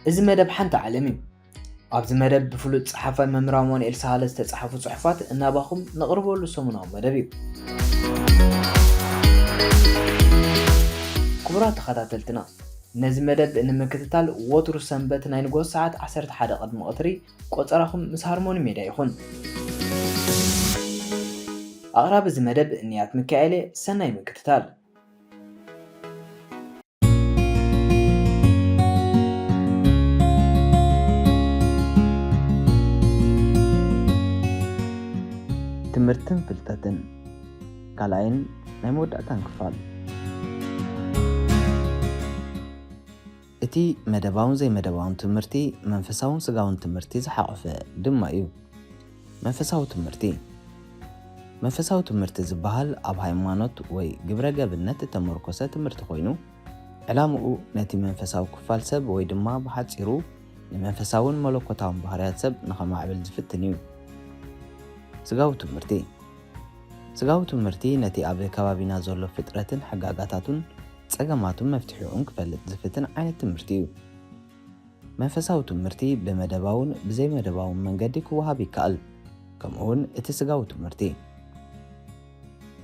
እዚ መደብ ሓንቲ ዓለም እዩ። ኣብዚ መደብ ብፍሉጥ ጸሓፋይ መምህር ኣማኑኤል ሳህለ ዝተጻሕፉ ጽሑፋት እናባኹም ነቕርበሉ ሰሙናዊ መደብ እዩ። ክቡራት ተኸታተልትና፣ ነዚ መደብ ንምክትታል ወትሩ ሰንበት ናይ ንግሆ ሰዓት ዓሰርተ ሓደ ቅድሚ ቀትሪ ቆጸራኹም ምስ ሃርሞኒ ሜድያ ይኹን። ኣቕራቢ እዚ መደብ እንያት ሚካኤል እየ። ሰናይ ምክትታል። ትምህርትን ፍልጠትን፣ ካልኣይን ናይ መወዳእታን ክፋል። እቲ መደባውን ዘይመደባውን ትምህርቲ መንፈሳውን ስጋውን ትምህርቲ ዝሓቖፈ ድማ እዩ። መንፈሳዊ ትምህርቲ። መንፈሳዊ ትምህርቲ ዝበሃል ኣብ ሃይማኖት ወይ ግብረ ገብነት እተመርኮሰ ትምህርቲ ኮይኑ፣ ዕላምኡ ነቲ መንፈሳዊ ክፋል ሰብ ወይ ድማ ብሓጺሩ ንመንፈሳውን መለኮታውን ባህርያት ሰብ ንኸማዕብል ዝፍትን እዩ። ስጋዊ ትምህርቲ። ስጋዊ ትምህርቲ ነቲ ኣብ ከባቢና ዘሎ ፍጥረትን ሕጋጋታቱን ጸገማቱን መፍትሒኡን ክፈልጥ ዝፍትን ዓይነት ትምህርቲ እዩ። መንፈሳዊ ትምህርቲ ብመደባውን ብዘይመደባውን መንገዲ ክወሃብ ይከኣል። ከምኡውን እቲ ስጋዊ ትምህርቲ።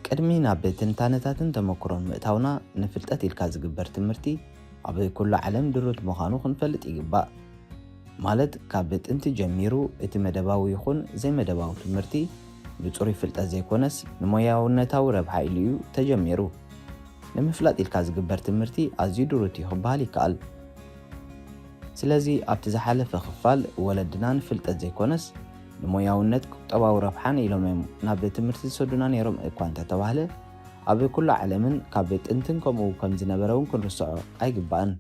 ቅድሚ ናብ ትንታነታትን ተመክሮን ምእታውና፣ ንፍልጠት ኢልካ ዝግበር ትምህርቲ ኣብ ኩሉ ዓለም ድሩት ምዃኑ ክንፈልጥ ይግባእ። ማለት፣ ካብ ጥንቲ ጀሚሩ እቲ መደባዊ ይኹን ዘይመደባዊ ትምህርቲ ብጽሩይ ፍልጠት ዘይኮነስ፣ ንሞያውነታዊ ረብሓ ኢሉ እዩ ተጀሚሩ። ንምፍላጥ ኢልካ ዝግበር ትምህርቲ ኣዝዩ ድሩት እዩ ክበሃል ይከኣል። ስለዚ፣ ኣብቲ ዝሓለፈ ክፋል፣ ወለድና ንፍልጠት ዘይኮነስ ንሞያውነት ቁጠባዊ ረብሓን ኢሎም እዮም ናብ ትምህርቲ ዝሰዱና ነይሮም እኳ እንተተባህለ፣ ኣብ ኩሉ ዓለምን ካብ ጥንትን ከምኡ ከም ዝነበረ እውን ክንርስዖ ኣይግባእን።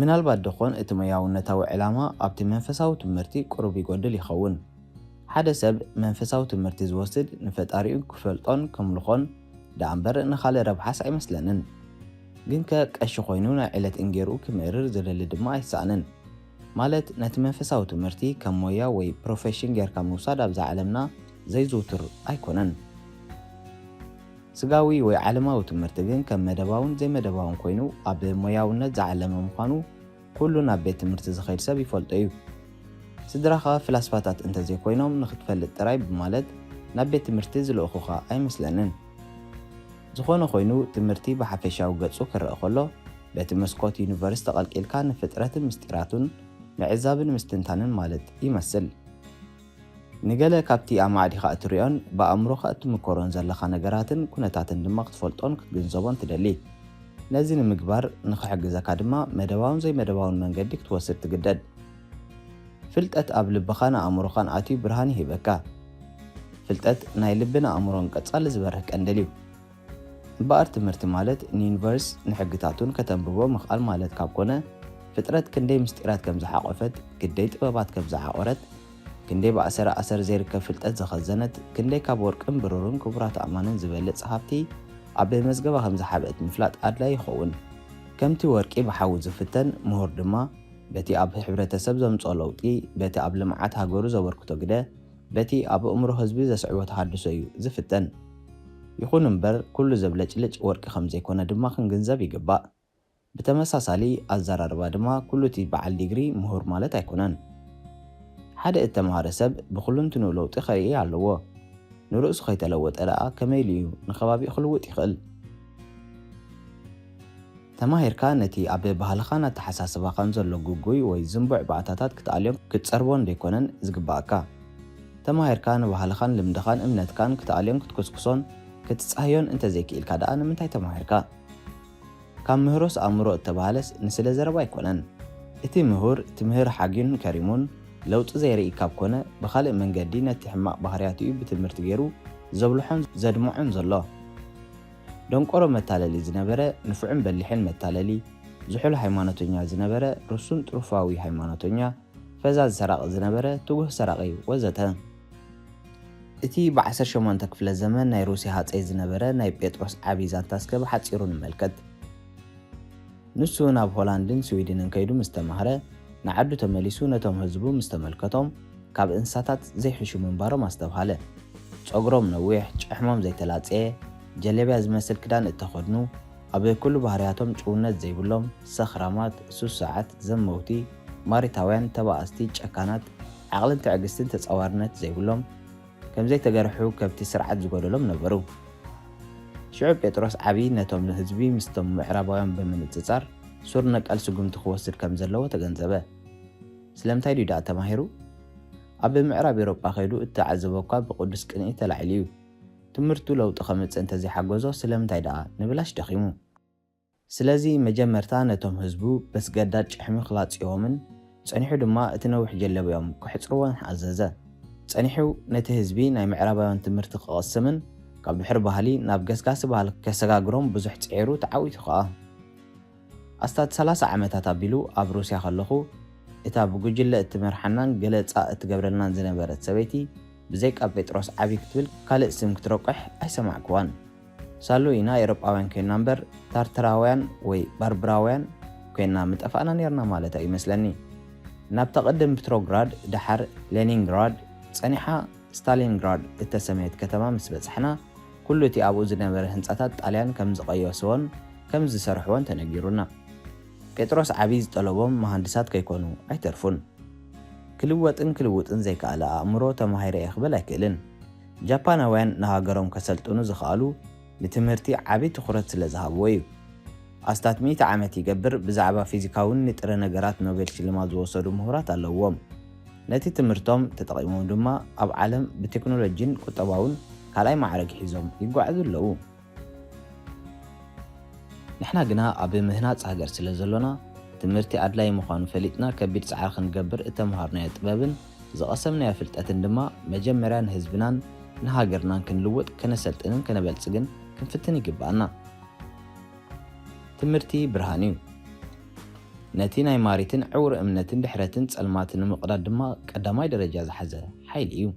ምናልባት ደኾን እቲ ሞያውነታዊ ዕላማ ኣብቲ መንፈሳዊ ትምህርቲ ቁሩብ ይጎድል ይኸውን። ሓደ ሰብ መንፈሳዊ ትምህርቲ ዝወስድ ንፈጣሪኡ ክፈልጦን ከምልኾን ደኣ እምበር ንኻልእ ረብሓስ ኣይመስለንን። ግንከ ቀሺ ኮይኑ ናይ ዕለት እንጌርኡ ክምእርር ዝደሊ ድማ ኣይሰኣንን። ማለት ነቲ መንፈሳዊ ትምህርቲ ከም ሞያ ወይ ፕሮፌሽን ጌርካ ምውሳድ ኣብዛ ዓለምና ዘይዝውቱር ኣይኮነን። ስጋዊ ወይ ዓለማዊ ትምህርቲ ግን ከም መደባውን ዘይመደባውን ኮይኑ ኣብ ሞያውነት ዝዓለመ ምዃኑ ኩሉ ናብ ቤት ትምህርቲ ዝኸይድ ሰብ ይፈልጦ እዩ። ስድራኻ ፍላስፋታት እንተዘይኮይኖም ንኽትፈልጥ ጥራይ ብማለት ናብ ቤት ትምህርቲ ዝልእኹኻ ኣይመስለንን። ዝኾነ ኮይኑ ትምህርቲ ብሓፈሻዊ ገጹ ክረኣ ከሎ በቲ መስኮት ዩኒቨርስ ተቐልቂልካ ንፍጥረትን ምስጢራቱን ምዕዛብን ምስትንታንን ማለት ይመስል። ንገለ ካብቲ ኣማዕዲኻ እትሪኦን ብኣእምሮኻ እትምኮሮን ዘለኻ ነገራትን ኩነታትን ድማ ክትፈልጦን ክትግንዘቦን ትደሊ። ነዚ ንምግባር ንኽሕግዘካ ድማ መደባውን ዘይመደባውን መንገዲ ክትወስድ ትግደድ። ፍልጠት ኣብ ልብኻን ኣእምሮኻን ኣትዩ ብርሃን ይህበካ። ፍልጠት ናይ ልብን ኣእምሮን ቀጻሊ ዝበርህ ቀንደል እዩ። እምበኣር ትምህርቲ ማለት ንዩኒቨርስ ንሕግታቱን ከተንብቦ ምኽኣል ማለት ካብ ኮነ፣ ፍጥረት ክንደይ ምስጢራት ከም ዝሓቖፈት፣ ክንደይ ጥበባት ከም ዝዓቖረት፣ ክንደይ ብኣሰረ ኣሰር ዘይርከብ ፍልጠት ዝኸዘነት፣ ክንደይ ካብ ወርቅን ብሩርን ክቡራት ኣእማንን ዝበልጽ ሃብቲ ኣብ መዝገባ ከም ዝሓብአት ምፍላጥ ኣድላዪ ይኸውን። ከምቲ ወርቂ ብሓዊ ዝፍተን፣ ምሁር ድማ በቲ ኣብ ሕብረተሰብ ዘምጽኦ ለውጢ፣ በቲ ኣብ ልምዓት ሃገሩ ዘበርክቶ ግደ፣ በቲ ኣብ ኣእምሮ ህዝቢ ዘስዕቦ ተሃድሶ እዩ ዝፍተን። ይኹን እምበር፣ ኩሉ ዘብለጭልጭ ወርቂ ከም ዘይኮነ ድማ ክንግንዘብ ይግባእ። ብተመሳሳሊ ኣዘራርባ ድማ፣ ኩሉ እቲ በዓል ዲግሪ ምሁር ማለት ኣይኮነን። ሓደ እተምሃረ ሰብ ብኹልንትንኡ ለውጢ ከርኢ ኣለዎ። ንርእሱ ከይተለወጠ ደኣ ከመይ ኢሉ እዩ ንኸባቢኡ ክልውጥ ይኽእል? ተማሂርካ ነቲ ኣብ ባህልኻን ኣተሓሳስባኻን ዘሎ ግጉይ ወይ ዝንቡዕ ባእታታት ክትኣልዮን ክትጸርቦን ደይኮነን ዝግባኣካ? ተማሂርካ ንባህልኻን ልምድኻን እምነትካን ክትኣልዮን ክትኩስኩሶን ክትጻህዮን እንተዘይክኢልካ ደኣ ንምንታይ ተማሂርካ? ካብ ምህሮስ ኣእምሮ እተባህለስ ንስለ ዘረባ ኣይኮነን። እቲ ምሁር ትምህር ሓግዩን ከሪሙን ለውጢ ዘይርኢ ካብ ኮነ፣ ብኻልእ መንገዲ ነቲ ሕማቕ ባህርያቱ እዩ ብትምህርቲ ገይሩ ዘብልሖን ዘድምዖን ዘሎ። ደንቆሮ መታለሊ ዝነበረ ንፉዕን በሊሕን መታለሊ፣ ዝሑል ሃይማኖተኛ ዝነበረ ርሱን ጥሩፋዊ ሃይማኖተኛ፣ ፈዛዝ ሰራቒ ዝነበረ ትጉህ ሰራቒ ወዘተ። እቲ ብዓሰርተ ሸሞንተ ክፍለ ዘመን ናይ ሩስያ ሃጸይ ዝነበረ ናይ ጴጥሮስ ዓቢ ዛንታ እስከ ብሓጺሩ ንመልከት። ንሱ ናብ ሆላንድን ስዊድንን ከይዱ ምስ ተማህረ፣ ንዓዱ ተመሊሱ ነቶም ህዝቡ ምስ ተመልከቶም፣ ካብ እንስሳታት ዘይሕሹ ምንባሮም ኣስተብሃለ። ጸጉሮም ነዊሕ፣ ጭሕሞም ዘይተላጽየ፣ ጀለብያ ዝመስል ክዳን እተኸድኑ፣ ኣብ ኩሉ ባህርያቶም ጭውነት ዘይብሎም፣ ሰኽራማት፣ ሱሳዓት፣ ዘመውቲ፣ ማሪታውያን፣ ተባኣስቲ፣ ጨካናት፣ ዓቕልን ትዕግስትን ተጻዋርነት ዘይብሎም፣ ከም ዘይተገርሑ ከብቲ ስርዓት ዝጎደሎም ነበሩ። ሽዑ ጴጥሮስ ዓቢ ነቶም ህዝቢ ምስቶም ምዕራባውያን ብምንጽጻር ሱር ነቀል ስጉምቲ ክወስድ ከም ዘለዎ ተገንዘበ። ስለምንታይ ድዩ ደኣ ተማሂሩ? ኣብ ምዕራብ ኤውሮጳ ከይዱ እተዓዘቦ እኳ ብቕዱስ ቅንኢ ተላዒሉ እዩ። ትምህርቱ ለውጢ ከምጽእ እንተዘይሓገዞ ስለምንታይ ደኣ ንብላሽ ደኺሙ? ስለዚ መጀመርታ ነቶም ህዝቡ በስገዳድ ጭሕሚ ክላጽዮምን ጸኒሑ ድማ እቲ ነዊሕ ጀለቢኦም ክሕጽርዎን ኣዘዘ። ጸኒሑ ነቲ ህዝቢ ናይ ምዕራባውያን ትምህርቲ ክቐስምን ካብ ድሕሪ ባህሊ ናብ ገስጋሲ ባህሊ ከሰጋግሮም ብዙሕ ጽዒሩ ተዓዊቱ ከኣ። ኣስታት ሰላሳ ዓመታት ኣቢሉ ኣብ ሩስያ ከለኹ እታ ብጉጅለ እትመርሓናን ገለጻ እትገብረልናን ዝነበረት ሰበይቲ ብዘይካ ጴጥሮስ ዓቢ ክትብል ካልእ ስም ክትረቁሕ ኣይሰማዕክዋን። ሳሉ ኢና ኤውሮጳውያን ኮይንና እምበር ታርተራውያን ወይ ባርብራውያን ኮይንና ምጠፋእና ኔርና ማለታ እዩ ይመስለኒ። ናብ ተቐድም ፕትሮግራድ ደሓር ሌኒንግራድ ጸኒሓ ስታሊንግራድ እተሰመየት ከተማ ምስ በጻሕና ኩሉ እቲ ኣብኡ ዝነበረ ህንጻታት ጣልያን ከም ዝቐየስዎን ከም ዝሰርሕዎን ተነጊሩና። ጴጥሮስ ዓቢ ዝጠለቦም መሃንድሳት ከይኮኑ ኣይተርፉን። ክልወጥን ክልውጥን ዘይከኣለ ኣእምሮ ተማሂረ እየ ክብል ኣይክእልን። ጃፓናውያን ንሃገሮም ከሰልጥኑ ዝኸኣሉ ንትምህርቲ ዓቢ ትኹረት ስለ ዝሃብዎ እዩ። ኣስታት ሚእቲ ዓመት ይገብር ብዛዕባ ፊዚካውን ንጥረ ነገራት ኖቤል ሽልማት ዝወሰዱ ምሁራት ኣለውዎም። ነቲ ትምህርቶም ተጠቒሞም ድማ ኣብ ዓለም ብቴክኖሎጂን ቁጠባውን ካልኣይ ማዕረግ ሒዞም ይጓዓዙ ኣለዉ። ንሕና ግና ኣብ ምህናጽ ሃገር ስለ ዘሎና ትምህርቲ ኣድላይ ምዃኑ ፈሊጥና ከቢድ ጻዕሪ ክንገብር እተምሃርናዮ ጥበብን ዝቐሰምናዮ ፍልጠትን ድማ መጀመርያ ንህዝብናን ንሃገርናን ክንልውጥ ከነሰልጥንን ከነበልጽግን ክንፍትን ይግብኣና። ትምህርቲ ብርሃን እዩ። ነቲ ናይ ማሪትን ዕውር እምነትን ድሕረትን ጸልማትን ንምቕዳድ ድማ ቀዳማይ ደረጃ ዝሓዘ ሓይሊ እዩ።